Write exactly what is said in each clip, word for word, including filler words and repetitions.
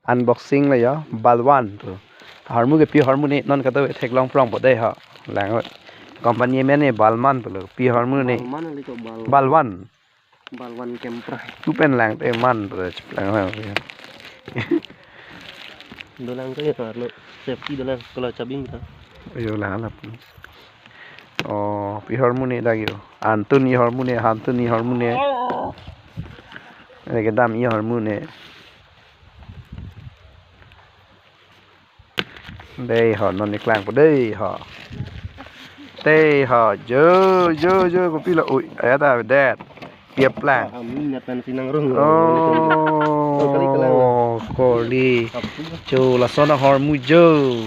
Unboxing lo yo, Balwan pu. Ahormu ke pi ahormu ne, non kadokave theklong prongpo dei ho. Lang company amen ne Balman pulo, pi ahormu ne. Balman kali ko, Bal-, Balwan. Balwan Kemprai. Tu pen lang te man pulo, cheplang lang. Dolang ke ya, no. Safety dolang, kalau cabing kita. Ayo, lang alap. Oh, pi ahormu ne dak yo. Antun i ahormu ne, Hantun i ahormu ne. Lake dam i ahormu ne. Dei ho, non ne klangpo dei ho. Dei ho, jo, jo, jo, kopilo, ui, ya ta det. Piap lang. Ah, amin, ya pen sinang rung. Oh, kali kelang. Oh, kali. Apu. Jo, lason ahormu jo.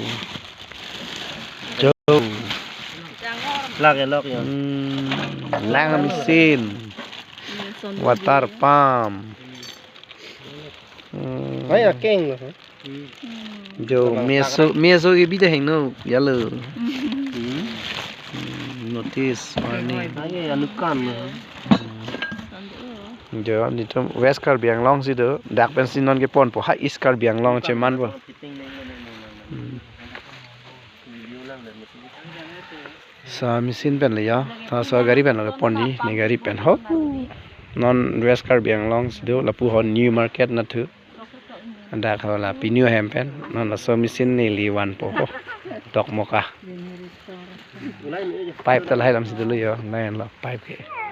Jo. Lak ya, lak ya. Hmm, lang machine. Water pump. Hmm. Ay, akeng lo. Jo, meso, meso ke bida heng no, yalo. Hmm. Hmm, notice, warning. Ay, anukan lo. Jo, netum West Karbi Anglong si do, dak pensi non keponpo, ha East Karbi Anglong chemanpo. Hmm. Sa machine pen le ya, ta sa gari pen lo keponji, ne gari pen ho. Non West Karbi Anglong si do, lapu ho New Market nathu. Dak ho la pinu hem pen, non laso machine neli vanpo ho. Dokmoka. Pipe ta lahai lam si dolo yo, lain lo pipe ke.